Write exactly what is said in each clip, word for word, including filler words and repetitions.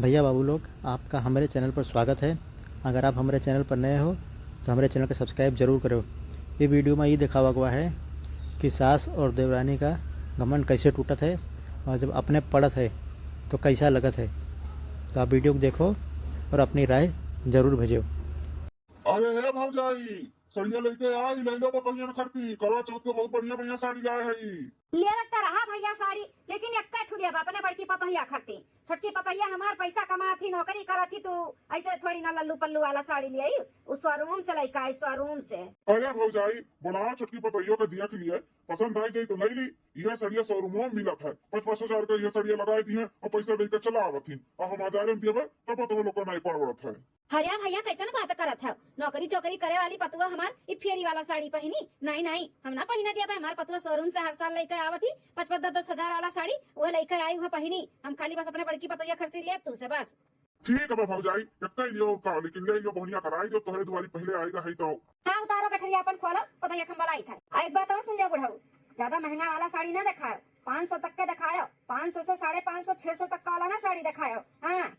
भैया बाबू लोग, आपका हमरे चैनल पर स्वागत है। अगर आप हमरे चैनल पर नए हो, तो हमरे चैनल का सब्सक्राइब जरूर करो। ये वीडियो में ये दिखावा गवा है कि सास और देवरानी का घमंड कैसे टूटत है और जब अपने पड़त है, तो कैसा लगत है। तो आप वीडियो को देखो और अपनी राय जरूर भेजो। अरे हे भौजाई, सड़िया लेके आई, ले लो पतोहियन खरती, करवा चौथ के बहुत बढ़िया बढ़िया साड़ी लाए है। लेवत त रहा भैया साड़ी, लेकिन एक्का ठु लेब अपने बड़की पतोहिया खरती। छोटकी पतोहिया हमार पैसा कमात ही, नौकरी करत ही, तू ऐसे थोड़ी ना लल्लू पल्लू वाला साड़ी ले आई। उ शोरूम से लइका आई, शोरूम से। अरे भौजाई, बोलाओ छोटकी पतोहियो के दिया के लिए, पसंद आई जाई तो ले ली। यह सड़िया शोरूम में मिलत है, पाँच पाँच हजार का यह सड़िया लगाई दी है और पैसा लेके चला आवत ही, और हम हजार में देवे तब तो लोग को नहीं पड़वत है। अरे भैया, कैसन बात करत है? नौकरी चौकरी करे वाली पतुआ हमार ई फेरी वाला साड़ी पहिनी? नहीं, नहीं, हम ना पहिने दिया बे। हमार पतुआ शोरूम से हर साल लेके आवत ही पाँच पाँच दस दस हजार वाला साड़ी, वो लेके आई, वो पहिनी। हम खाली बस अपने बड़की पतोहिया खरती लेब तू से बस। ठीक है बे भौजाई, इतना ही लियो का, लेकिन ले लियो, बहुनिया कराई दो, तोहरे दुआरी पहले आई रही तो। हाँ, उतारो गठरिया अपन खोलो, पतोहिया खम्बल आई था। आ, एक बात और सुन लियो बुढ़ऊ, ज्यादा महंगा वाला साड़ी ना दिखाओ, पाँच सौ तक के दिखाओ, पाँच सौ से साढ़े पाँच सौ, छह सौ तक का वाला ना साड़ी दिखाओ। हाँ।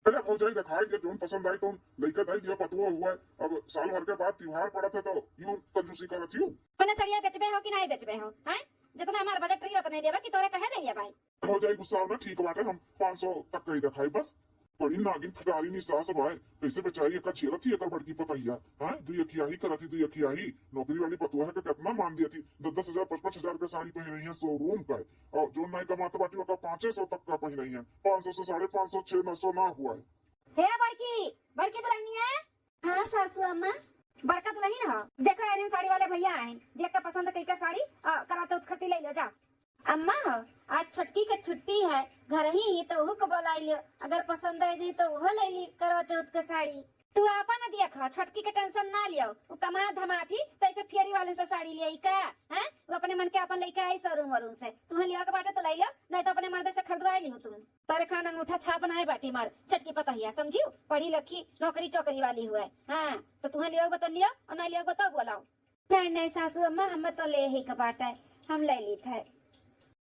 अरे भौजाई, दिखाई दे, जौन पसंद आई तौन लइका दई दिया, पतुआ हुआ है। अब साल भर के बाद त्योहार पड़त है तो यूं कंजूसी करत यू। मने सड़िया बेचबे हो कि नहीं बेचबे हो, हैं? जितना हमार बजट रही उतने लेबे कि तोरे कहे दे भाई। भौजाई गुस्सा ना, ठीक बाटे, हम पाँच सौ तक का ही दिखाई बस। बड़ी नागिन फटारी नी सास बाय, कैसे बेचारी एका झेलत ही एकर बड़की पतोहिया। हाँ, दुई अखियाही करत ही, दुई अखियाही। नौकरी वाली पतुआ है के कितना मान दिया थी, दस दस हजार, पाँच पाँच हजार का साड़ी पहन रही है शोरूम का, और जो नहीं कमात बाटी ओका पाँचे सौ तक का पहन रही है, पाँच सौ से साढ़े पाँच सौ, छह नौ सौ ना हुआ है। हे बड़की, बड़की दुल्हनिया। हाँ सासू अम्मा। बड़का दुल्हन हो, देखो एरिन साड़ी वाले भैया आए, देख के पसंद कई के साड़ी आ, करवा चौथ खरती ले लो जा। अम्मा हो, आज छोटकी के छुट्टी है, घर ही ही तो उहू को बोलाई लियो, अगर पसंद आ जाई तो उहो ले ली करवा चौथ के साड़ी। तू आपन देख, छोटकी के टेंशन ना लियो, वो कमा धमा थी तो ऐसे फेरी वाले से साड़ी ले आई का? हैं? वो अपने मन के अपन लेके आई शोरूम वोरूम से, तुम्हें लियो के बाटे तो ले लियो, नहीं तो अपने मर्दे से खरीदवाई लियो तुम। पर खान अंगूठा छाप नाय बाटी मार छोटकी पतोहिया, समझियो? पढ़ी लिखी, नौकरी चौकरी वाली हुए। हाँ, तो तुम्हें लियो बता लियो और नहीं लियो बता बोलाओ। नहीं, नहीं सासू अम्मा, हम तो ले ही के बाटे, हम ले लीत है।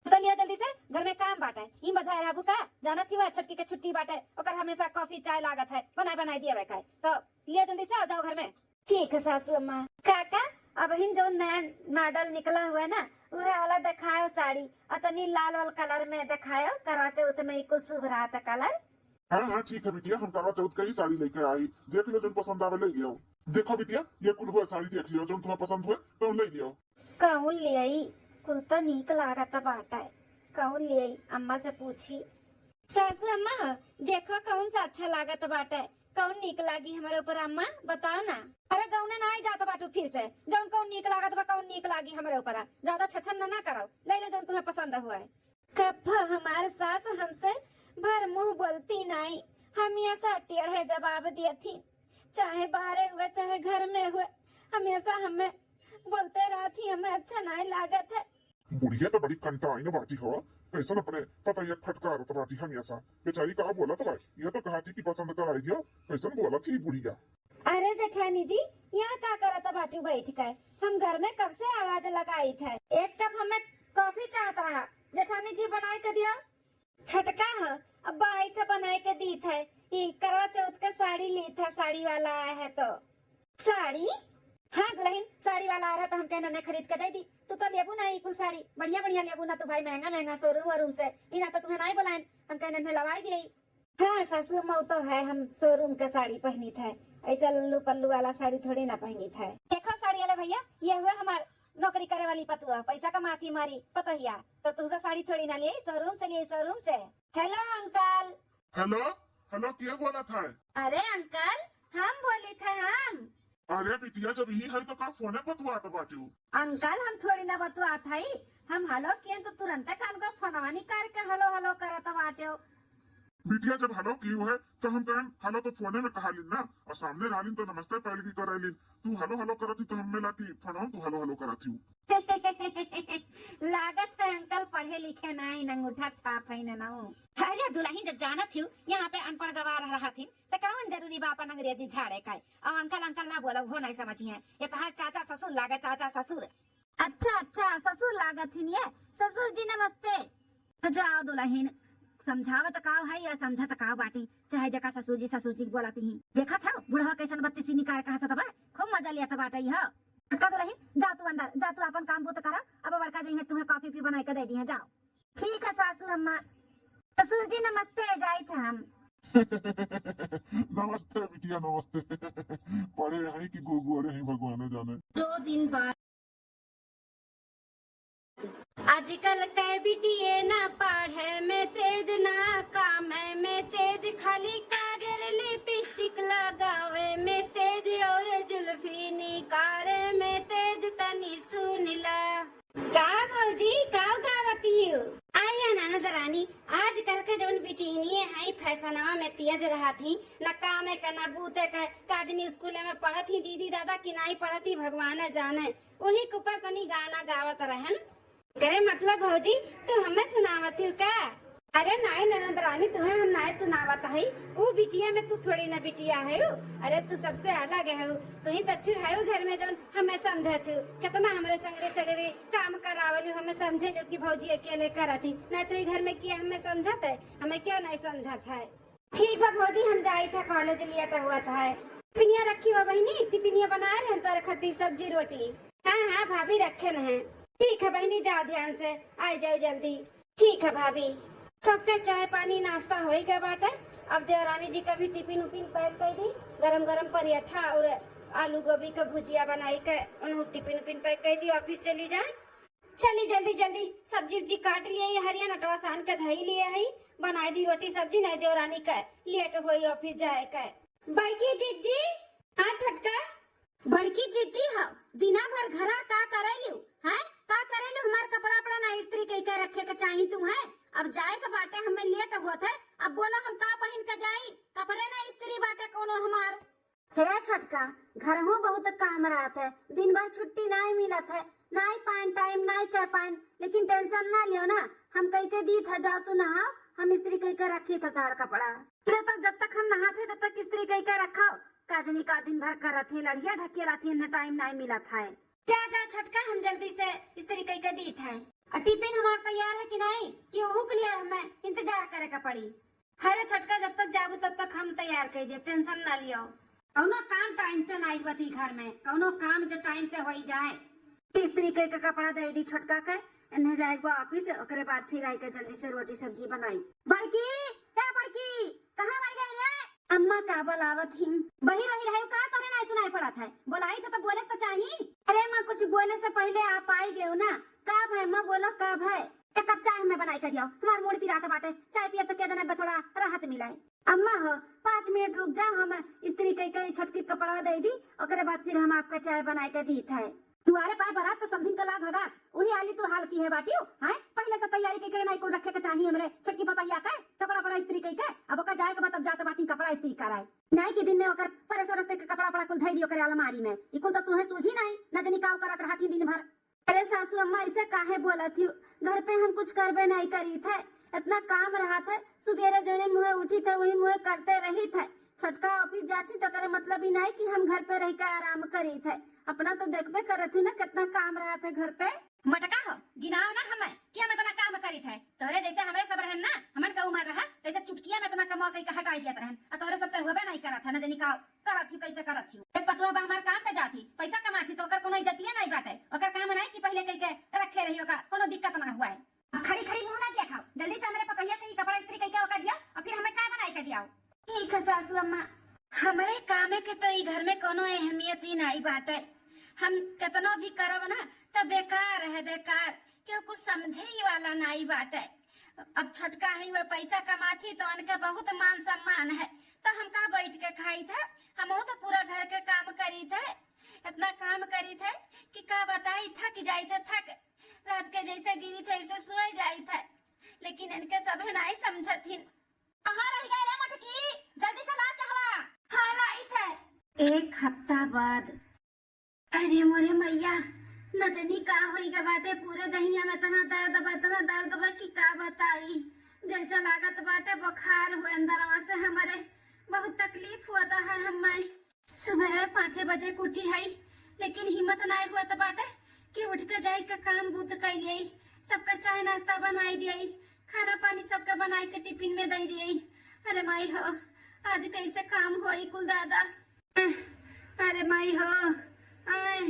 तो लियो जल्दी से, घर में काम बाटे। ई बजाए रहबू का? जानत ही हुआ छोटकी के छुट्टी बाटे, ओकर हमेशा कॉफी चाय लागत है, बनाए बनाए दिया का। तो लियो जल्दी से, आ जाओ घर में। ठीक है सासू अम्मा। काका, अब हिन जो नया मॉडल निकला हुआ है ना, वह वाला दिखाओ साड़ी, और तनी लाल वाल कलर में दिखाओ, करवा चौथ में ही कुल शुभ रहता कलर। हाँ, हाँ, ठीक है बिटिया, हम करवा चौथ का ही साड़ी लेके आई। देख लो, जो पसंद आवे, ले लियो। देखो बिटिया, ये कुल हुआ साड़ी देख लियो, जो तुम्हें पसंद हुए, तो ले लियो। कौन ले आई? कुल तो नीक लागत बाटे। कौन ले आई? अम्मा से पूछी। सासू अम्मा, देखो कौन सा अच्छा लागत बाटे, कौन नीक लागी हमरे ऊपर अम्मा, बताओ ना। अरे गौने ना आई जात बाटू फिर से, जौन कौन नीक लागत बा, कौन नीक लागी हमरे ऊपर, ज्यादा छछन ना, ना करो, ले ले जौन तुम्हें पसंद हुआ है। कब्बो हमार सास हमसे भर मुंह बोलती नाई, हमेशा टेढ़े जवाब दियत ही, चाहे बाहरे हुए चाहे घर में हुए, हमेशा हमें बोलते रहत ही, हमें अच्छा नाई लागत है। बुढ़िया तो बड़ी कंटाइन बाटी हो, कैसन अपने पतोहिया फटकारत बाटी हमेशा। बेचारी का बोलत बा, ये तो कहत ही कि पसंद कराई दियो, कैसन बोलत ही बुढ़िया। अरे जेठानी जी, यहाँ का करत बाटू बैठ के? हम घर में कब से आवाज लगाइत है। एक कप हमें कॉफी चाहत रहा, जेठानी जी बनाए के दियो। छोटका ह, अब आई थे बनाए के दीत है, ई करवा चौथ के साड़ी लीत है, साड़ी वाला आया है तो। साड़ी? हाँ दुल्हन, साड़ी वाला आ रहा तो हम कहने ने खरीद के दे दी। तू तो लेबू ना ई कुल साड़ी, बढ़िया बढ़िया लेबू ना तू भाई, महंगा महंगा शोरूम वोरूम से। ई ना तो तुम्हें नहीं बुलाएन, हम कहने ने लवाई दिए। हाँ सासू अम्मा, वो तो है, हम शोरूम के साड़ी पहनी थे, ऐसा लल्लू पल्लू वाला साड़ी थोड़ी ना पहनी थे। देखो साड़ी वाले भैया, ये हुए हमार नौकरी करे वाली पतुआ, पैसा कमाती मारी पतोहिया, तो तुझे साड़ी थोड़ी ना लिए, शोरूम से लिए, शोरूम से। हेलो अंकल। हेलो, हेलो, के बोलत है? अरे अंकल, हम बोली थे हम। अरे बिटिया, जब यही है तो का फोने बतवात बाटू? अंकल, हम थोड़ी ना बतवात है, हम हेलो किए तो तुरंते कान को फोनवा निकाल के हेलो हेलो करत बाटे। बिटिया जब हेलो की है तो हम कहन हेलो तो फोने में कहा लीन ना, और सामने रहलीन तो नमस्ते पहले की करे लीन। तू हेलो हेलो करत ही तो हमें लाती फोन तू हेलो हेलो करत ही। लागत है अंकल पढ़े लिखे ना ही, अंगूठा छाप है ना। अरे दुल्हन जब जानत ही यहाँ पे अनपढ़ गवार रहत ही तो कौन जरूरी बा अपन अंग्रेजी झाड़े का? और अंकल अंकल ना बोला, वो नहीं समझी है। ये तो है चाचा ससुर लागे, चाचा ससुर। अच्छा अच्छा, ससुर लागत ही ये। ससुर जी नमस्ते। जाओ दुल्हन, समझावत काव है या समझत काव बाटी, चाहे जेका ससुर जी ससुर जी बोलत ही। देखत हौ बुढ़वा कैसन बत्तीसी निकाल कहा सतबा, खूब मजा लेत बाटे यह। का दुलहिन, जा तू अंदर, जा तू अपन काम बूत करा, अब बड़का जइहे तुहे कॉफी पी बनाई के दे दिहे, जाओ। ठीक है सासू अम्मा। ससुर जी नमस्ते, जाइत है हम। नमस्ते बिटिया, नमस्ते। पढ़े हैं कि गोगुअरे हैं, भगवान जाने। दो दिन बाद। आजकल के बिटिये ना पढ़े में तेज, ना काम में तेज, खाली काजर लिपस्टिक लगावे में तेज और जुल्फी निकारे में तेज। तनी सुन ला। का भौजी, का गावत हियो? आया ननद रानी, आजकल के जौन बिटिनिये हैं फैशनवा में तेज रहत ही, न कामे के न बूते के, काजनी स्कूले में पढ़त ही दीदी दादा कि नाई पढ़त ही भगवान जाने, उही के ऊपर तनी गाना गावत रहन। करे मतलब भौजी, तू हमें सुनावत हियो का? अरे नाई ननद रानी, तुहे हम नाई सुनावत हई, ऊ बिटिया में तू थोड़ी ना बिटिया है। अरे तू सबसे अलग है, तू ही तच्छु है घर में जौन हमें समझत हियो। कितना हमरे संगरे सगरे काम करावलू, हमें समझे जो कि भौजी अकेले करत ही, नाई तो ई घर में किया हमें समझत है, हमें क्यों नाई समझत है। ठीक बा भौजी, हम जाइत है कॉलेज, लेट हुआ था। टिफिनिया रखी हो बहिनी, टिफिनिया बनाए रहन तोरे खातिर सब्जी रोटी। हाँ हाँ भाभी रखे न है। ठीक है बहिनी, जाओ ध्यान से, आ जाओ जल्दी। ठीक है भाभी। सबके चाय पानी नाश्ता होई गए बाटे। अब देवरानी जी का भी टिफिन उफिन पैक कर दी, गरम गरम पराठा और आलू गोभी का भुजिया बनाई के उन्हों टिफिन उफिन पैक कर दी, ऑफिस चली जाए। चली जल्दी जल्दी सब्जी उब्जी काट लिए, ये हरिया नटवा सान के धई लिए है, बनाई दी रोटी सब्जी, नहीं देवरानी के लेट होई ऑफिस जाए के। बड़की जिज्जी। हाँ छोटका। बड़की जिज्जी हो, दिना भर घरा का करेलू, हैं? का करेलू? हमार कपड़ा उपड़ा ना इस्त्री कई के रखे के चाही तू, हैं? अब जाए के बाटे, हमें लेट होत है, अब बोला हम का पहिन के जाई? कपड़े ना इस्त्री बाटे कोनो हमार। हे छोटका, घरहू बहुत काम रहत है, दिन भर छुट्टी नाई मिलत है, नाई पाइन टाइम नाई कह पाइन, लेकिन टेंशन ना लियो ना, हम कई के दीत है, जाओ तू नहाओ, हम इस्त्री कई के रखी था तार कपड़ा। ले तब जब तक हम नहात है तब तक इस्त्री कई के रखो, काजनी का दिन भर करत है, लड़िया ढकेलत है, न टाइम नाई मिलत है। जा जा छोटका, हम जल्दी से इस्त्री कई के दीत है। आ टिफिन हमार तैयार है कि नाई, कि ओहू के लिए हमें इंतजार करे के पड़ी? अरे छोटका, जब तक जाबू तब तक हम तैयार कर देब, टेंशन ना लियो। कौनो काम टाइम से नाई होती घर में, कौनो काम जो टाइम से होई जाए। इस्त्री कई के कपड़ा दे दी छोटका के, इन्हें जाए के बा ऑफिस, ओकरे बाद फिर आई के जल्दी से रोटी सब्जी बनाई। बड़की, ए बड़की, कहाँ मर गई रे? अम्मा का बुलावत ही। बही रही रहे का, तोरे नाई सुनाई पड़त है? बुलाई तो, तो बोले तो चाही। अरे माँ, कुछ बोले से पहले आप आई गए हो ना। का भय माँ, बोलो का भय? एक कप चाय हमें बनाई के दियाओ, हमार मूड पिरात बाटे, चाय पिए तो क्या जने बा थोड़ा राहत मिलाए। अम्मा हो, पाँच मिनट रुक जाओ, हम इस्त्री कई के छोटकी कपड़ा दे दी, ओकरे बाद फिर हम आपका चाय बनाई के दीत है। दुआरे पाए बारात तो समधिन के लाग हगास, उही आली तू हाल की है बाटियो, हैं? पहले से तैयारी कई के नाई कुल रखे के चाही हमरे छोटकी पतहिया के, कपड़ा पड़ा इस्त्री कई के, अब ओकर जाए के बाद अब जात बाटी कपड़ा इस्त्री कराए। नाई के दिन में ओकर परस वरस के कपड़ा पड़ा कुल धई दी ओकरे अलमारी में, ई कुल तो तुहे सूझी नाई, न जनी काव करत रहत ही दिन भर। अरे सासू अम्मा, ऐसे काहे बोलत हियो? घर पे हम कुछ करबे नहीं करीत है, इतना काम रहत है, सुबेरे जौने मुँहे उठीत है वही मुँहे करते रहीत है। छोटका ऑफिस जात ही तो करे मतलब ही नहीं कि हम घर पे रह के आराम करीत है, अपना तो देखबे करत ही ना कितना काम रहत है घर पे। मटका हो, गिनाओ ना हमें कि हम इतना काम करीत है, तोहरे जैसे हमें सब रहन ना, हमन का उम्र रहा तैसे चुटकिया में इतना कमा के हटाई दियत रहन, आ तोहरे सबसे होबे नहीं करत है, न जनी का करत ही, कैसे करत ही। एक पतुआ बा हमार काम पे जात ही, पैसा कमात ही, तो ओकर कोनो इज्जतिया नहीं बाटे। ओकर काम नहीं कि पहले कह के रखे रही, ओकर कोनो दिक्कत ना हुआ है। अब खड़ी खड़ी मुंह ना दिया खाओ, जल्दी से हमरे पतोहिया के ई कपड़ा इस्त्री कह के ओकर दिया और फिर हमें चाय बनाई के दियाओ। ठीक है सासू अम्मा, हमरे कामे के तो ई घर में कोनो अहमियत ही नहीं बाटे। हम कितनो भी करब ना तो बेकार है, बेकार। केहू कुछ समझे ही वाला नहीं बाटे। अब छोटका है, वह पैसा कमात ही तो उनका बहुत मान सम्मान है, तो हम का बैठ के खाई था? हमहू तो पूरा घर के काम करी थे, इतना काम करी थे कि का बताई, थक जाई थे, थक। रात के जैसे गिरी थे, वैसे सोए जाई थे, लेकिन इनके सभे नहीं समझत हिन। कहाँ रह गए रे मोटकी? जल्दी से ला चाहवा। हाँ, लाई थे। एक हफ्ता बाद। अरे मोरे मैया, न जनी का होई गे बाटे, पूरे दहिया में इतना दर्द बा, इतना दर्द बा कि का बताई। जैसे लागत बाटे बुखार हो अंदरवा से हमरे, बहुत तकलीफ होता है हमें। सुबह पाँचे बजे के उठी है, लेकिन हिम्मत नाय होत बाटे कि उठ के जाई के काम बूत कइलिए, सबका चाय नाश्ता बनाई दिए। खाना पानी सबके बनाई के टिफिन में दे दिए। अरे माई हो, आज कैसे काम होई कुल दादा। अरे माई हो, आय,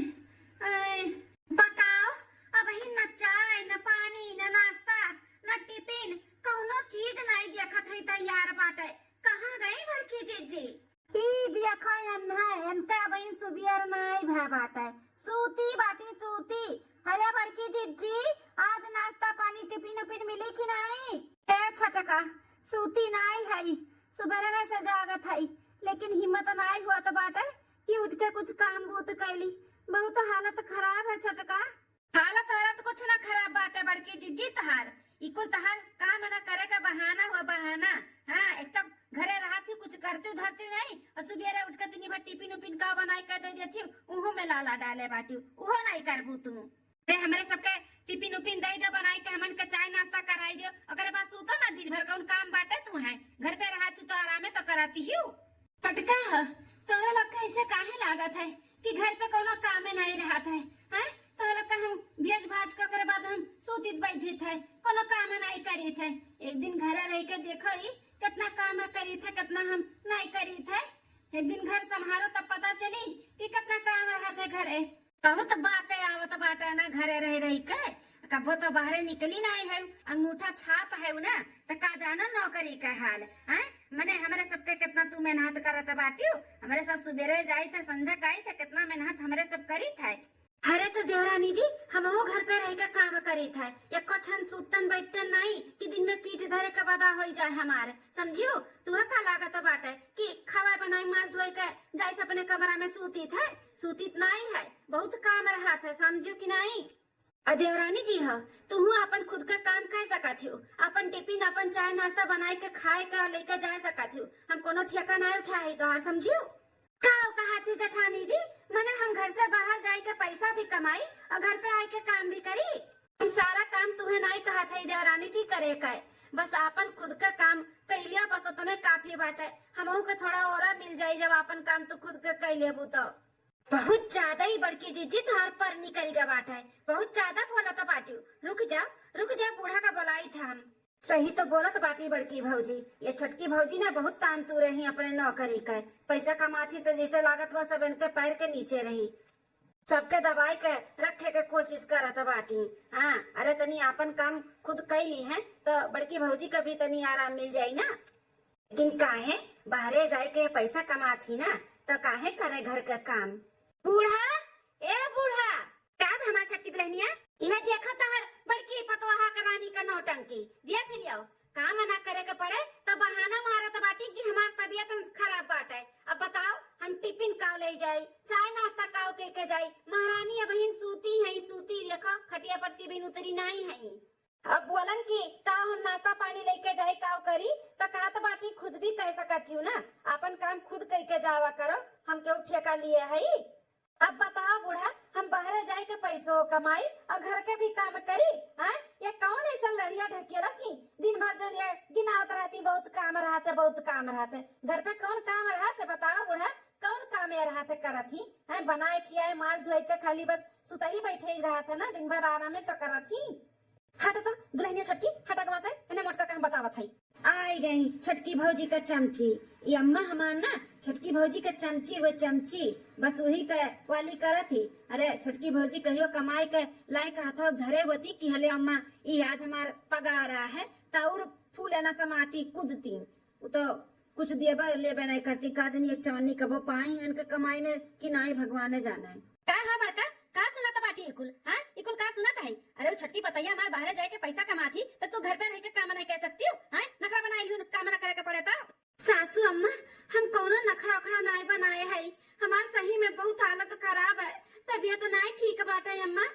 आय। बताओ, अबही न चाय, न पानी, न नाश्ता, न टिफिन, कौनो चीज नहीं देखत है तैयार बाटे। कहाँ गई बड़की जिज्जी? ई देखो एन्हा, एनका अबही सुबियर नाई भा बाटे। सूती बाटी सूती। अरे बड़की जिज्जी, आज नाश्ता पानी टिफिन उफिन मिली कि नाई? ए छोटका, सूती नाई हई, सुबेरे में से जागत हई, लेकिन हिम्मत नाई हुआ तो बाटे कि उठ के कुछ काम बूत कैली। बहुत हालत खराब है छोटका। हालत वालत कुछ ना खराब बाटे बड़की जिज्जी तहार, ई कुल तहार काम ना करे का बहाना हुआ बहाना। हाँ, एक तो घरे रहत ही कुछ करती धरती नहीं, और सुबेरे उठ के दिन भर टिफिन उफिन का बनाई के दे देती, उहो में लाला डाले बाटी, उहो नहीं करबू तू। अरे हमरे सबके टिफिन उफिन दे दे बनाई के, हमन के चाय नाश्ता कराई दे, ओकरे बाद सूतो ना दिन भर, कौन काम बाटे तू है, घर पे रहती तो आरामे तो कराती ही। छोटका, तोहरा लोग के ऐसे काहे लागत है कि घर पे कोनो कामे नहीं रहत है, हैं? तोहरा लोग का हम भेज भाज के ओकरे बाद हम सूतित बैठित है, कोनो कामे नहीं करित है। एक दिन घरे रह के देखो ही कितना काम करित है, कितना हम नहीं करित है। एक दिन घर संभारो तब पता चली कि कितना काम रहत है घरे। बहुत बातें आवत बाटे ना घरे रह रही के, कबो तो बाहरे निकली नहीं है, अंगूठा छाप है ना, तो का जाना नौकरी का हाल, हैं? मने हमरे सबके कितना तू मेहनत करत बाटियो, हमरे सब सुबेरे जाई थे, संझा का आई थे, कितना मेहनत हमरे सब करी थे। अरे तो देवरानी जी, हमहू घर पे रह के काम करी थे, एको क्षण सुतन बैठते नहीं कि दिन में पीठ धरे के बदा होई जाए हमारे, समझियो? तुहे का लागत बाटे कि खावा बनाई मार धोए के जाई थे अपने कमरा में सूती थे? सूती नहीं है, बहुत काम रहत है, समझियो कि नहीं? आ देवरानी जी हो, तुहू अपन खुद का काम कर सकत हो, अपन टिफिन, अपन चाय नाश्ता बनाए के खाए के और लेके जा सकत हो। हम कोनो ठेका ना उठाए तोहार, समझियो? का कहत हो जेठानी जी, मने हम घर से बाहर जाए के पैसा भी कमाई और घर पे आए के काम भी करी। हम सारा काम तुहे नहीं कहत है देवरानी जी करे का, बस अपन खुद का काम कर लिया, बस उतने काफी बाटे। हमहू के थोड़ा और मिल जाई जब अपन काम तू खुद के कर लेबू तो। बहुत ज्यादा ही बड़की जिज्जी तोहार पर निकल गया बाटे, बहुत ज्यादा बोलत बाटियो। रुक जाओ, रुक जाओ, बूढ़ा का बुलाई था हम। सही तो बोलत बाटी बड़की भौजी, ये छोटकी भौजी ना बहुत तान तू रही अपने नौकरी के। पैसा कमाती तो जैसे लागत बा सब इनके पैर के नीचे रही, सबके दबाई के रखे के कोशिश करत बाटी। हाँ, अरे तनी आपन काम खुद कैली है तो बड़की भौजी का भी तनी आराम मिल जाई ना। लेकिन काहे बाहरे जाए के पैसा कमात ही ना, तो काहे करे घर के काम? बूढ़ा, ए बूढ़ा, का भा हमार छोटकी दुल्हनिया? इहे देखा तहर बड़की पतोहा के रानी का नौटंकी। दिया फिर आओ, काम ना करे के पड़े तो बहाना मारत बाटी कि हमार तबीयत खराब बाटे। अब बताओ हम टिफिन काव ले जाई, चाय नाश्ता काव के के जाई? महारानी अबहिन सूती है, सूती, देखो खटिया पर से भी उतरी नहीं है। अब बोलन कि का हम नाश्ता पानी लेके जाई, का करी, त कहत बाटी खुद भी कह सकत हूँ ना, अपन काम खुद करके जावा करो, हम केहू ठेका लिए हई? अब बताओ बूढ़ा, हम बाहरे जाए के पैसो कमाई और घर के भी काम करी, हैं? ये कौन ऐसा लड़िया ढकेलत ही? दिन भर जो ये गिनावत रहती, बहुत काम रहत है, बहुत काम रहत है। घर पे कौन काम रहत है, बताओ बूढ़ा, कौन काम ये रहत है करत ही? हैं, बनाए खियाए, माल धोए के खाली बस सुतही बैठे ही रहत है ना, दिन भर आरामे तो करत ही। हट तो, दुल्हनिया छोटकी, हट अगवा से, इन्हें मोटका के हम बतावत हई। आई गई छोटकी भौजी का चमची। ये अम्मा हमार ना, छोटकी भौजी का चमची, वो चमची, बस वही के वाली करत ही। अरे, छोटकी भौजी कहियो कमाई के लायक हाथवा धरे होती कि हले अम्मा, ई आज हमार पगार आ है, त और फूले ना समाती, कूदती। वो तो कुछ देबे लेबे नहीं करती, का जानी एक चवन्नी कबो पाई इनके कमाई में कि नाई, भगवाने जाने। का है बड़का, का सुनत बाटी इकुल, हाँ? इकुल का सुनत है? अरे वो छोटकी पतैया हमार बाहरे जाए के पैसा कमात ही, तब तू घर पे रह के काम नहीं कर सकती हो, हाँ? नखरा बनाई हूँ, काम ना करे के पड़े तो। सासू अम्मा, हम कौनो नखरा उखरा नाई बनाए है, हमार सही में बहुत हालत खराब है, तबीयत नाई ठीक बाटे अम्मा,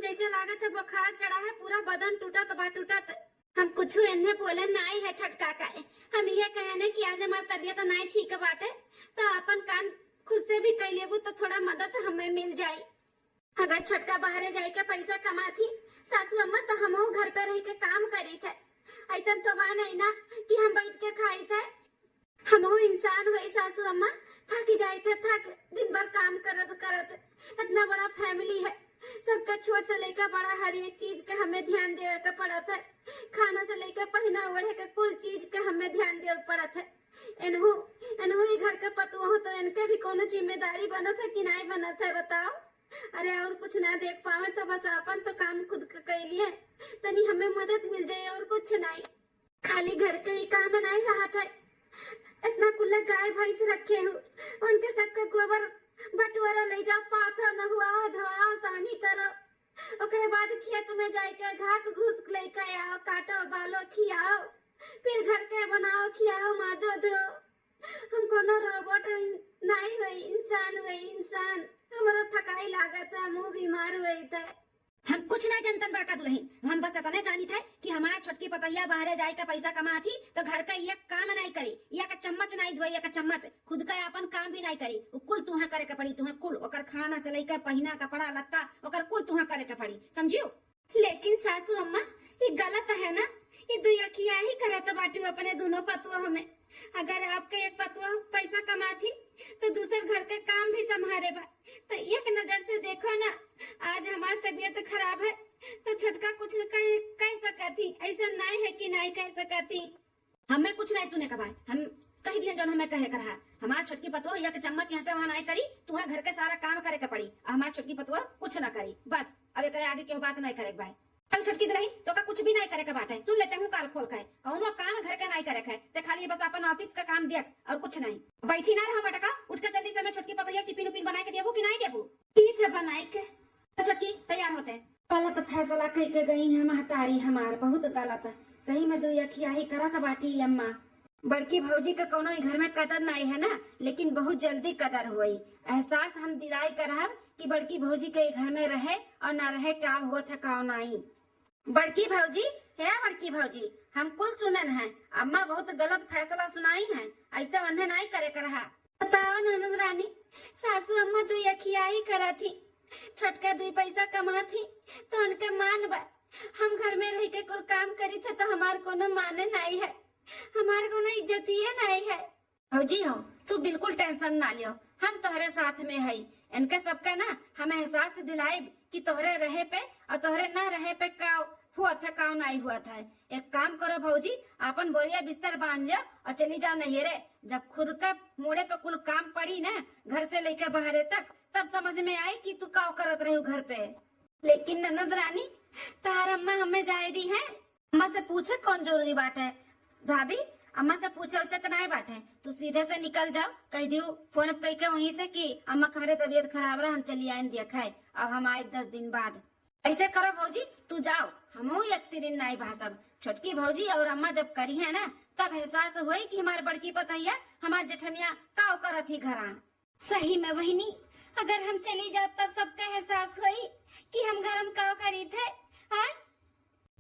जैसे लागत है बुखार चढ़ा है, पूरा बदन टूटत बा टूटत। हम कुछ एन्हे बोले नाई है छोटका का, हम ये कहने कि आज हमार तबीयत नाई ठीक बाटे, तो अपन काम खुद से भी कर लेबू तो थोड़ा मदद हमें मिल जाई। अगर छोटका बाहरे जाए के पैसा कमात ही सासू अम्मा, तो हमहू घर पे रह के काम करी थे। ऐसा तो बा नहीं ना कि हम बैठ के खाई थे। हमहू इंसान होई सासू अम्मा, थक जाए थे, थक, दिन भर काम करत करत। इतना बड़ा फैमिली है, सबका छोट से लेकर बड़ा हर एक चीज के हमें ध्यान देवे के पड़त है। खाना से लेकर पहिना ओढ़े के कुल चीज के हमें ध्यान देवे के पड़त है। एनहू, एनहू ई घर के पतोह हो तो इनके भी कोनो जिम्मेदारी बनत है कि नाई बनत है, बताओ? अरे, और कुछ ना देख पावे तो बस आपन तो काम खुद क-, कैलिए, तनी हमें मदद मिल जाए और कुछ नाई। खाली घर के ही काम नाई रहत है, इतना कुल्ला गाय भैंस रखे हो, उनके सबके गोबर बटुआरा ले जाओ, पाथो नहुआओ, धोआओ, सानी करो, ओकरे बाद खेत में जाइके घास घूस लेके आओ, काटो, बालो, खियाओ, फिर घर के बनाओ, खियाओ, माजो, धो। हम कोनो रोबोट इन-, नाई होई, इंसान होई, इंसान। हमरो थकाई लागत है, मुँह बीमार होई थे। हम कुछ ना जनतन बड़का दुलहिन, हम बस इतने जानित है कि हमार छोटकी पतोहिया बाहरे जाइके पैसा कमाथी तो घर का एक काम नाई करी, एक चम्मच नाई धोई, एक चम्मच। खुद का आपन काम भी नाई करी, उ कुल तुहा करे के पड़ी, तुहा कुल, ओकर खाना से लेकर पहिना, कपड़ा लत्ता, ओकर कुल तुहा करे के पड़ी, समझियो? लेकिन सासू अम्मा, ये गलत है ना? ये दुई अखिया ही करत बाटू अपने दोनों पतोह में। अगर आपके एक पतोह पैसा कमाथी तो दूसर घर के काम भी संभारे बा, तो एक नजर से देखो ना, आज हमार तबीयत खराब है तो छोटका कुछ कह, कह सकत ही, ऐसा नाई है कि नाई कह सकत ही। हमें कुछ नहीं सुने का बा, हम कह दिए जौन हमें कहे का रहा। हमार छोटकी पतोह एक चम्मच यहाँ से वहाँ नाई करी, तुहा घर के सारा काम करे के पड़ी। आ हमार छोटकी पतोह कुछ ना करी, बस अब एकरे आगे केहू बात नाई करे के बा। चल छोटकी दुलहिन, तोका कुछ भी नाई करे के बाटे, सुन लेते हूँ काल खोल के, कौनो काम घर के नाई करे के, ते खाली बस अपन ऑफिस का काम देख और कुछ नहीं। बैठी ना रहो मटका, उठ के जल्दी से हमें छोटकी पतोहिया टिफिन उफिन बनाए के देबू कि नाई देबू? ठीक है, बनाए के। तो छोटकी तैयार होते। गलत फैसला कह के गई है महतारी हमार, बहुत गलत। सही में दुई अखिया ही करत बाटी अम्मा। बड़की भौजी के कौनो ई घर में कदर नाई है ना, लेकिन बहुत जल्दी कदर होई। एहसास हम दिलाई करब कि बड़की भौजी के ई घर में रहे और ना रहे, का होत है का नाई। बड़की भौजी, हे बड़की भौजी, हम कुल सुनन है, अम्मा बहुत गलत फैसला सुनाई है, ऐसे उन्हें नाई करे के रहा। बताओ ननद रानी, सासू अम्मा दुई अखिया ही करा थी, छोटका दुई पैसा कमा थी तो उनके मान बा। हम घर में रह के कुल काम करी थे तो हमार कोनो माने नाई है, हमार कोनो इज्जतिये नाई है। भौजी हो, तू बिल्कुल टेंशन ना लियो, हम तोहरे साथ में हई। इनके सबके ना हम एहसास दिलाइब कि तोहरे रहे पे और तोहरे ना रहे पे का हुआ था, का नाई हुआ था। एक काम करो भौजी, आपन बोरिया बिस्तर बांध लियो और चली जाओ नैहरे। जब खुद के मूड़े पे कुल काम पड़ी ना, घर से लेके बाहरे तक, तब समझ में आई कि तू का करत रहे घर पे। लेकिन ननद रानी, तहार अम्मा हमें जाए दी है। अम्मा से पूछे कौन जरूरी बात है भाभी, अम्मा से पूछे उछे के नाई बात है। तू सीधे से निकल जाओ, कह दियो फोन कह के वहीं से कि अम्मा के हमरे तबीयत खराब रहा, हम चली आइन दिया खाए, अब हम आए दस दिन बाद। ऐसे करो भौजी, तू जाओ, हमहू एक तिरिन नाई भासब। छोटकी भौजी और अम्मा जब करी है ना, तब एहसास होई कि हमार बड़की पतोहिया, हमार जेठनिया का करत ही घरा। सही में बहिनी, अगर हम चली जाब तब सबके एहसास होई कि हम घर में का करी थे। हाँ,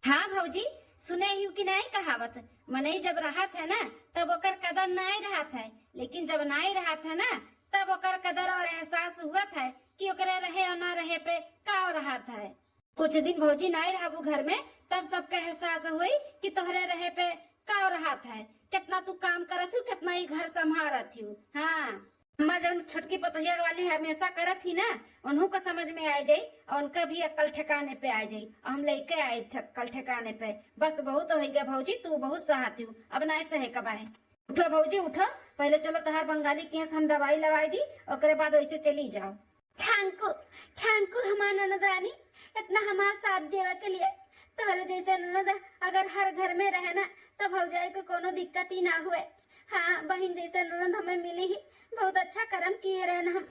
हाँ भौजी, सुने ही कि नाई कहावत, मनई जब रहत है ना, तब ओकर कदर नाई रहत है, लेकिन जब नाई रहत है ना, तब ओकर कदर और एहसास हुआ था कि ओकरे रहे और ना रहे पे का रहत है। कुछ दिन भौजी नाई रहबू घर में, तब सबके एहसास होई कि तोहरे रहे पे का रहत है, कितना तू काम करत हूँ, कितना ही घर संभारत हूँ। हाँ, अम्मा जौन छोटकी पतोहिया वाली हमेशा करत ही ना, उन्हों को समझ में आ जाई और उनका भी अक्ल ठिकाने पे आ जाई। और हम लेके आए अक्ल ठिकाने पे। बस बहुत हो गया भौजी, तू बहुत सहत हूँ, अब ना सहे कबाए। उठो भौजी उठो, पहले चलो तोहार बंगाली केस हम दवाई लवाई दी, ओकरे बाद वैसे चली जाओ। ठांकू, ठांकू हमार ननद रानी, इतना हमार साथ देवे के लिए। तोहरे जैसे ननद अगर हर घर में रहे ना, तो भौजाई को कोनो दिक्कत ही ना हुए। हाँ, बहिन जैसे ननद हमें मिली ही, बहुत अच्छा करम किए रहन हम।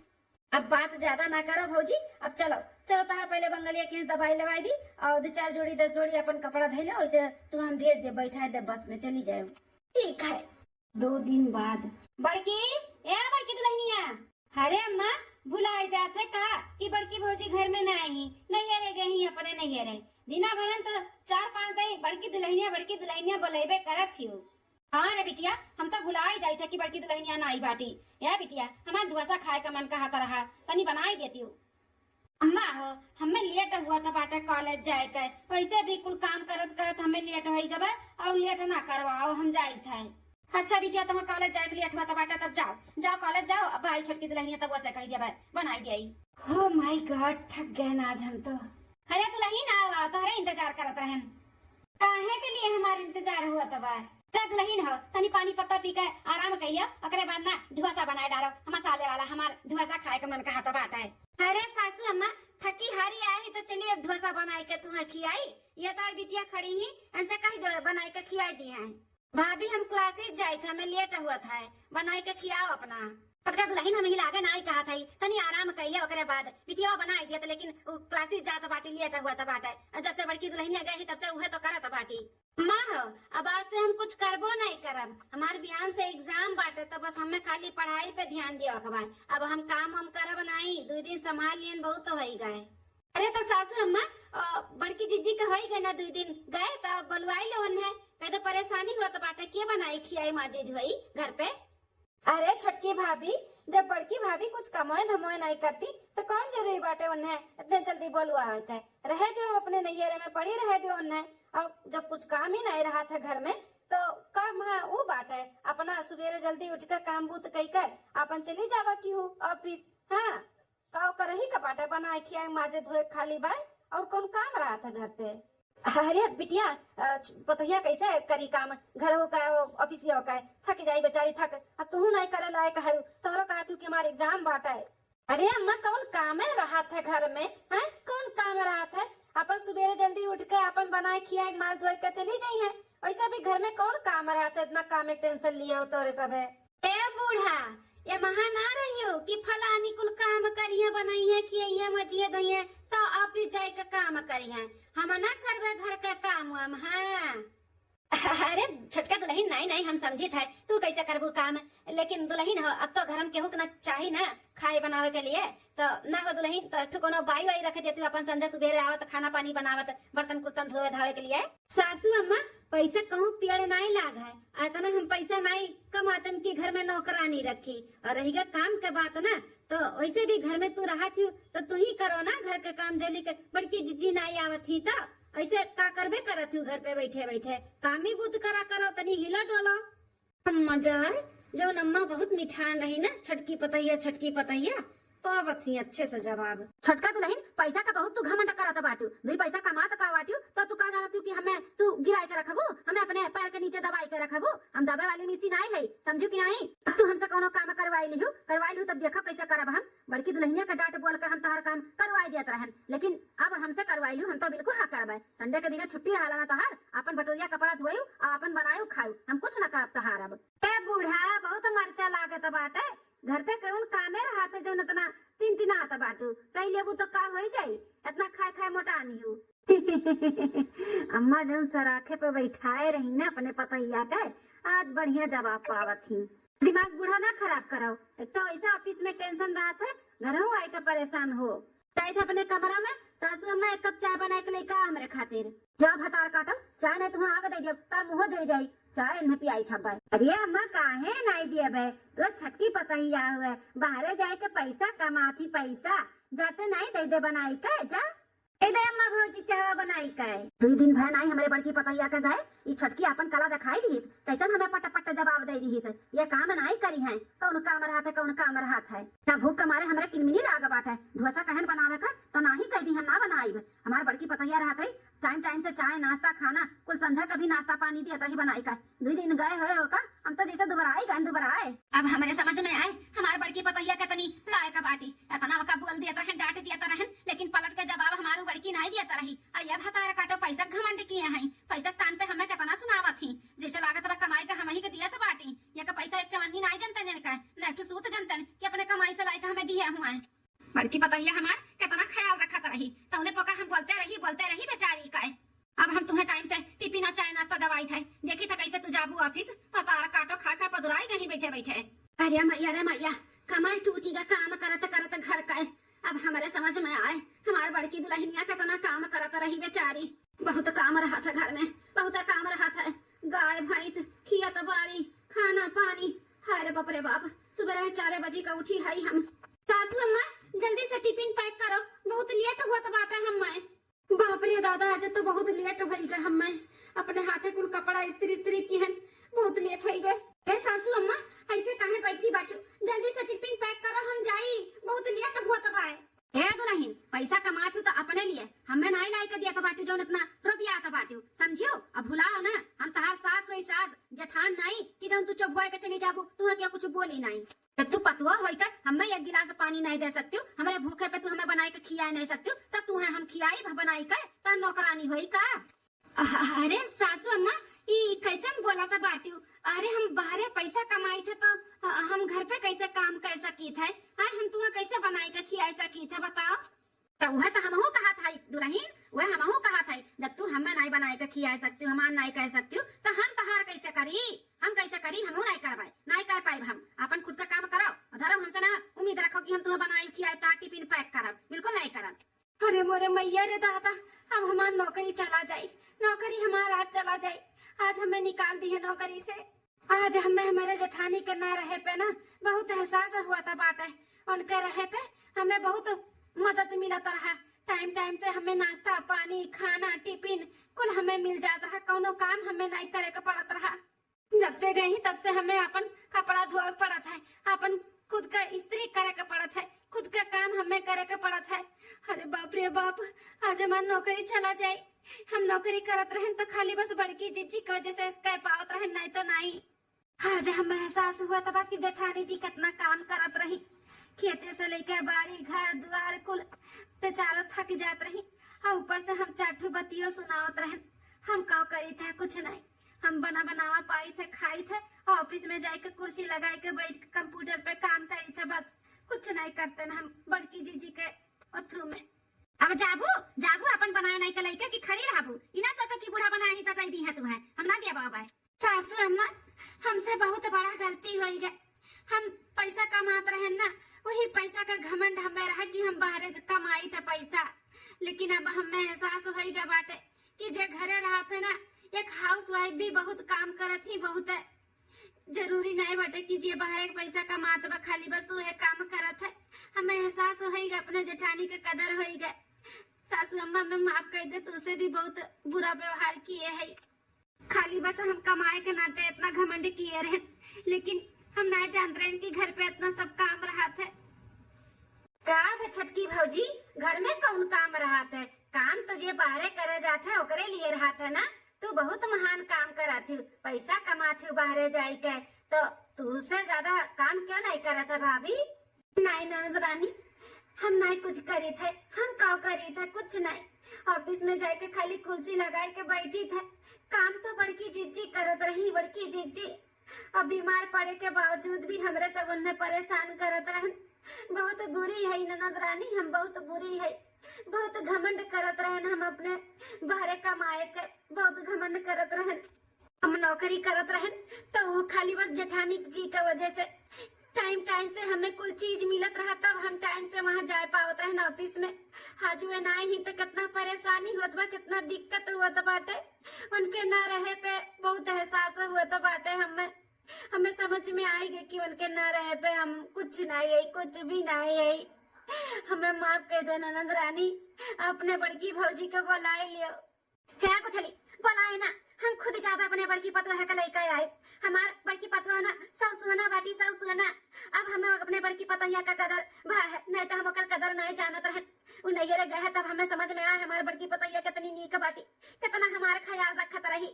अब बात ज्यादा ना करो भौजी, अब चलो, चलो तोहार पहले बंगलिया के दवाई लवाई दी और दो चार जोड़ी, दस जोड़ी अपन कपड़ा धइले, वैसे तू हम भेज दे, बैठा दे बस में, चली जाए। ठीक है। दो दिन बाद। बड़की, ए बड़की दुल्हनिया, अरे अम्मा, भुलाए जात है का कि बड़की भौजी घर में ना आई, नैहरे गई अपने नैहरे। दिना भरन तो चार पांच दिन बड़की दुल्हनिया, बड़की दुल्हनिया बोलेबे करत हियो। हाँ रे बिटिया, हम तो भुलाए जाइत है कि बड़की दुल्हनिया ना आई बाटी। ए बिटिया, हमार डोसा खाए का मन कहत रहा, तनी बनाई देती हूँ। अम्मा हो, हमें लेट हुआ था बाटे कॉलेज जाए के, वैसे भी कुल काम करत करत हमें लेट होई गबे और लेट ना करवाओ, हम जाइत है। अच्छा बिटिया, तुम कॉलेज जाए के लिए अठुआ तब बाटा, तब जाओ, जाओ कॉलेज जाओ। अब भाई छोटकी दुल्हनिया तब वैसे कह दिया भाई, बनाई दिया। Oh my God, थक गए ना आज हम तो। अरे दुल्हन आओ, तोहरे इंतजार करत रहन। काहे के लिए हमार इंतजार हुआ तब? रे दुल्हन हो, तनी पानी पत्ता पी के आराम कइयो, ओकरे बाद ना ढुआसा बनाए डारो। हम मसाले वाला, हमार ढुआसा खाए के मन कहत बाटे। अरे सासू अम्मा, थकी हारी आई तो चलिए अब ढुआसा बनाए के तुम्हें खियाई। ये तो बिटिया खड़ी ही, इनसे कह दो बनाए के खियाई दी है। भाभी, हम क्लासेस जाइत है, हमें लेट हुआ था, बनाए के खियाओ अपना। पतका दुल्हन, हम ही लागे ना आई कहा था, तनी आराम कइले ओकरे बाद बिटिया बनाई दिया था, लेकिन उ क्लासेस जात बाटी, लेट हुआ था बाटे। और जब से बड़की दुल्हनिया गई तब से उहे तो करत बाटी। माँ हो, अब आज से हम कुछ करबो नहीं करब, हमार बिहान से एग्जाम बाटे, तो बस हमें खाली पढ़ाई पे ध्यान दियो के बा। अब हम काम हम करब नहीं, दो दिन संभाल लियन, बहुत तो होई गए। अरे तो सासू अम्मा, अ, बड़की जिज्जी के होई गए ना, दो दिन गए तो बुलवाई लो उन्हें, कह दो परेशानी होत बाटे, के बनाई खियाई माजी धोई घर पे। अरे छोटकी भाभी, जब बड़की भाभी कुछ कमोए धमोए नहीं करती तो कौन जरूरी बाटे उन्हें इतने जल्दी बुलवावे के? रहे दो, अपने नैहरे में पड़ी रहे दो उन्हें। और जब कुछ काम ही नहीं रहा था घर में तो काम है वो बाटे, अपना सुबेरे जल्दी उठ के काम बूत कई के अपन चली जावा की हो ऑफिस। हाँ, का ओकर ही का बाटे, बनाए खियाए माजे धोए खाली बाय, और कौन काम रहत है घर पे? अरे बिटिया, अ, पतोहिया कैसे करी काम, घरो का, ऑफिसियो का, थक जाई बेचारी थक। अब तू नहीं करे लायक है, तोरो कहत हूँ कि हमार एग्जाम बाटे। अरे अम्मा, कौन कामे रहत है घर में, हैं? कौन काम रहत है? अपन सुबेरे जल्दी उठ के अपन बनाए खियाए माज धोए के चली जाई है। वैसे भी घर में कौन काम रहत है, इतना काम में टेंशन लिया हो तोरे सब है। ए बूढ़ा, ये महा ना रहियो कि फलानी कुल काम करिहे, बनाइहे, खियाइहे, मजिहे, धोइहे, तो ऑफिस जाए के काम करिहे। हम ना करबे घर के काम वाम, हाँ। अरे छोटका दुल्हन, नहीं, नहीं, हम समझित है, तू कैसे करबू काम, लेकिन दुल्हन हो, अब तो घर में केहू के ना चाही ना खाए बनावे के लिए, तो ना हो दुल्हन, तो एक ठो कोनो बाई वाई रख देती, अपन संझा सुबेरे आवत, खाना पानी बनावत, बर्तन कुर्तन धोवे धावे के लिए। सासू अम्मा, पैसा कहूँ पेड़ नाई लाग है, इतना हम पैसा नाई कमातन कि घर में नौकरानी रखी। और रहिगा काम के बात ना, तो वैसे भी घर में तू रहत हूँ, तो तू ही करो ना घर के काम, जोली के बड़की जिज्जी नाई आवत ही तो। ऐसे का करबे करत हूँ घर पे बैठे बैठे, काम ही बूत करा करो, तनी हिला डोलो। अम्मा जान, जौन अम्मा बहुत मिठान रही ना, छटकी पतैया, छटकी पतैया, पावत ही अच्छे से जवाब। छोटका दुल्हन, पैसा का बहुत तू घमंड करत बाटू, दुई पैसा कमात का बाटू, तो तू का जानत हूँ कि हमें तू गिराए के रखबू, हमें अपने पैर के नीचे दबाए के रखबू? हम दबे वाली मिसी नाई है, समझू कि नाई? अब तू हमसे कौनो काम करवाई लिहू, करवाई लिहू, तब देखो कैसे करब हम। बड़की दुल्हनिया के डांट बोल के हम तोहर काम करवाई देत रहन, लेकिन अब हमसे करवाई लिहू, हम तो बिल्कुल ना करबे। संडे के दिने छुट्टी रहला ना तोहार, अपन बटोरिया कपड़ा धोयू और अपन बनायू खायू, हम कुछ ना करब तोहार अब। ए बूढ़ा, बहुत मरचा लागत बाटे, घर पे कौन कामे रहत है जौन इतना तीन तीन आत बाटू, कई लेबू तो का होई जाई, इतना खाए खाए मोटा नियू। अम्मा जौन सराखे पे बैठाए रही ना अपने पतैया के, आज बढ़िया जवाब पावत ही। दिमाग बूढ़ा ना खराब करो, एक तो ऐसा ऑफिस में टेंशन रहत है, घरहू आए के परेशान हो। जाइत है अपने कमरा में, सासू अम्मा एक कप चाय बनाए के लेके आ हमरे खातिर। जा भतार काटो, चाय नहीं तुम्हें आग दे दियो, तार मुँह जल जाई, चाय न पियाई था भाई। अरे अम्मा काहे नहीं दिए बे, तो छटकी पतैया हुए, बाहरे जाए के पैसा कमाती पैसा, जाते नहीं दे दे बनाई के, जा। ए दे अम्मा भौजी चाय बनाई के। दुई दिन भर नाई हमरे बड़की पतैया के गए, ई छोटकी आपन कला दिखाई दिहिस, कैसन हमें पट पट जवाब दे दिहिस। ये काम नाई करी है, कौन काम रहत है, कौन काम रहत है। ना भूख के मारे हमरे किनमिनी लाग बाटे, ढोसा कहन बनावे का, तो नाही कह दी हम ना बनाइब। हमार बड़की पतैया रहत है, टाइम टाइम से चाय नाश्ता खाना, कुल संझा का भी नाश्ता पानी दियत रही बनाई का। दुई दिन गए होए ओका, हम तो जैसे दुबराए गए, दुबराए। अब हमरे समझ में आए, हमार बड़की पतैया के तनी लायक बाटी। इतना ओका बोल दियत रहन, डांट दियत रहन, लेकिन पलट के जवाब हमारू बड़की नाई दियत रही। आ ये भतार काटो पैसा घमंड किए हैं, पैसा तान पे हमें कितना सुनावत ही, जैसे लागत बा कमाई का हम ही के दियत बाटी। ये का पैसा एक चवन्नी नाई जनतन इनका, न एक ठो सूत जनतन कि अपने कमाई से लाई के हमें दिए हुआ है। बड़की पतैया हमार कितना ख्याल रखत रही, तौने पोका हम बोलते रही, बोलते रही बेचारी का। अब हम तुम्हें टाइम से टिफिन और चाय नाश्ता दवाई थे, देखी था कैसे तू जाबू ऑफिस, भतार काटो खा खा पदुराई गई बैठे बैठे। अरे मैया रे मैया, कमर टूटी गा काम करत करत घर का। अब हमारे समझ में आए, हमार बड़की दुल्हनिया कितना काम करत रही बेचारी। बहुत काम रहत है घर में, बहुत काम रहत है, गाय भैंस, खेत बाड़ी, खाना पानी। हाय रे बाप रे बाप, सुबह चार बजे का उठी है हम। सासू अम्मा, जल्दी से टिफिन पैक करो, बहुत लेट होत बाटे हमें। बाप रे दादा, आज तो बहुत लेट होई गए हमें, अपने हाथे कुल कपड़ा इस्त्री इस्त्री किहन, बहुत लेट होई गए। ए सासू अम्मा, ऐसे काहे बैठी बाटू? जल्दी से टिफिन पैक करो, हम जाई, बहुत लेट होत बाय। ए दुलहिन, पैसा कमात हू त अपने लिए, हमें नाई लाई के दिया के बाटू जौन इतना रोपिया के बाटू, समझियो? अब भुलाओ ना, हम तहार सास वही सास, जेठान नाई कि जौन तू चोभुआ के चली जाबू, तुहे के कुछ बोली नाई। त तू पतुआ होई के हमें एक गिलास पानी नाई दे सकती हूँ, हमरे भूखे पे तू हमें बनाई के खियाए नाई सकती हूँ, त तुहे हम खियाई बनाई के, त नौकरानी होई का? अ-, अरे सासू अम्मा, ई कैसन बोला था बाटू? अरे हम बाहरे पैसा कमाई थे तो, अ, हम घर पे कैसे काम कर सकी थे? आय हम तुहे कैसे बनाई के खियाए सकी थे बताओ? त उहे त हमहू कहा था दुलहिन, उहे हमहू कहा था, जब तू हमें नाई बनाई के खियाए सकती हूँ, हमार नाई कह सकती हूँ, त हम तहार कैसे करी? हम कैसे करी? हमहू नाई करबाई, नाई कर पाइब हम। अपन खुद का काम करो, धरो हमसे ना उम्मीद रखो कि हम तुहे बनाई खियाए, ता टिफिन पैक करब, बिल्कुल नाई करब। अरे मोरे मैया रे दादा, अब हमार नौकरी चला जाई, नौकरी हमार आज चला जाई, आज हमें निकाल दिहे नौकरी से। आज हमें हमारे जेठानी के ना रहे पे ना बहुत एहसास हुआ था बाटे, उनके रहे पे हमें बहुत मदद मिलत रहा, टाइम टाइम से हमें नाश्ता पानी खाना टिफिन कुल हमें मिल जात रहा, कौनो काम हमें नाई करे के पड़त रहा। जब से गई तब से हमें अपन कपड़ा धोए के पड़त है, अपन खुद का इस्त्री करे के पड़त है, खुद का काम हमें करे के पड़त है। अरे बाप रे बाप, आज हमार नौकरी चला जाए। हम नौकरी करत रहन तो खाली बस बड़की जिज्जी के वजह से कह पावत रहन, नहीं तो नहीं। आज हमें एहसास हुआ था कि जेठानी जी कितना काम करत रही, खेते से लेकर बाड़ी घर दुआर कुल बेचारो थक जात रही, और ऊपर से हम चार ठो बतियो सुनावत रहन। हम का करी थे, कुछ नहीं। हम बना बनावा पाई थे, खाई थे, और ऑफिस में जाके कुर्सी लगाई के बैठ के कंप्यूटर पे काम करी थे, बस कुछ नहीं करते न हम बड़की जीजी के अथरू में। अब जाबू, जाबू अपन बनाए नहीं के लइके कि खड़ी रहबू? ई ना सोचो कि बूढ़ा बनाए ही तो दे दी है तुम्हें, हम ना दिया बाबा। सासू अम्मा, हमसे बहुत बड़ा गलती होई गए। हम पैसा कमात रहन ना, वही पैसा का घमंड हमें रहा कि हम बाहरे से कमाई थे पैसा, लेकिन अब हमें एहसास होई गए बाटे कि जे घरे रहत है ना, एक हाउस वाइफ भी बहुत काम करत ही, बहुत है। जरूरी नहीं बाटे कि जे बाहर एक पैसा कमात बा, खाली बस उहे काम करत है। हमें एहसास होई गए, अपने जेठानी के कदर होई गए। सासू अम्मा, मैं माफ कर दे, तुझसे भी बहुत बुरा व्यवहार किए है। खाली बस हम कमाए के नाते इतना घमंड किए रहे, लेकिन हम ना जानत रहे कि घर पे इतना सब काम रहत है। का बे छोटकी भौजी, घर में कौन काम रहत है? काम तो जे बाहरे करे जात है, ओकरे लिए रहत है ना। तू बहुत महान काम करत हू, पैसा कमात हू बाहरे जाई के, तो तू से ज्यादा काम क्यों नहीं करत है भाभी? नहीं ननद रानी, हम नहीं कुछ करी थे, हम का करी थे, कुछ नहीं। ऑफिस में जाके खाली कुर्सी लगाए के बैठी थे, काम तो बड़की जिज्जी करत रही, बड़की जिज्जी। अब बीमार पड़े के बावजूद भी हमरे सब उन्हें परेशान करत रहन। बहुत बुरी है ननद रानी, हम बहुत बुरी है, बहुत घमंड करत रहन हम अपने बाहरे कमाए के, बहुत घमंड करत रहन। हम नौकरी करत रहन तो वो खाली बस जेठानी जी के वजह से टाइम टाइम से हमें कुल चीज मिलत रहा, तब हम टाइम से वहाँ जाए पावत रहन ऑफिस में। आज वे ना ही तो कितना परेशानी होत बा, कितना दिक्कत होत बाटे। उनके ना रहे पे बहुत एहसास होत बाटे हमें। हमें समझ में आएगी कि उनके ना रहे पे हम कुछ नहीं है, कुछ भी नहीं है। हमें माफ कर दे ननद रानी, अपने बड़की भौजी के बुलाए लियो। क्या गुठली, बोलाए ना, हम खुद जाबे अपने बड़की पतोह के लइके आए। हमार बड़की पतोह ना सब सुना बाटी, सब सुना। अब हमें अपने बड़की पतोहिया का कदर भा है, नहीं तो हम ओकर कदर नहीं जानत रहन। उ नैहरे गए तब हमें समझ में आए हमार बड़की पतोहिया कितनी नीक बाटी, कितना हमार ख्याल रखत रही।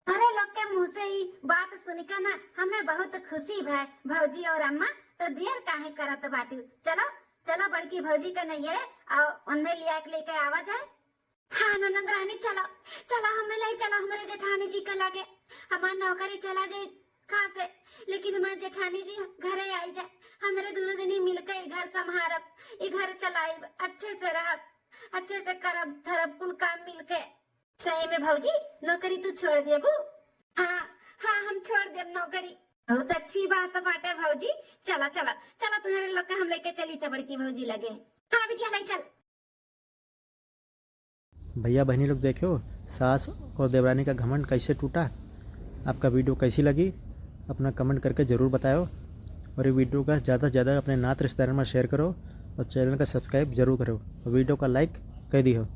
अरे लोग के मुंह से ही बात सुन के ना हमें बहुत खुशी भय। भौजी और अम्मा, तो देर काहे करत बाटू? चलो, चलो बड़की भौजी के नैहरे और उन्हें लिया के लेके आवा जाए। हाँ ननद रानी, चलो, चलो, हमें ले चलो हमारे जेठानी जी के लगे। हमार नौकरी चला जाए कहाँ से, लेकिन हमारे जेठानी जी घरे आई जाए, हमरे दोनों जनी मिलके ई घर संभारब, ई घर चलाइब, अच्छे से रहब, अच्छे से करब धरब कुल काम मिलके। सही में भौजी, नौकरी तू छोड़ देबू? हाँ, हाँ, हम छोड़ देब नौकरी। बहुत अच्छी बात बाटे भौजी। चला, चला, चला, तुम्हारे लोग के हम लेके चली थे बड़की भौजी लगे। हाँ बिटिया, ले चल। भैया बहनी लोग देखो, सास और देवरानी का घमंड कैसे टूटा। आपका वीडियो कैसी लगी, अपना कमेंट करके ज़रूर बताओ। और ये वीडियो का ज़्यादा से ज़्यादा अपने नात रिश्तेदार में शेयर करो और चैनल का सब्सक्राइब जरूर करो और वीडियो का लाइक कर दियो।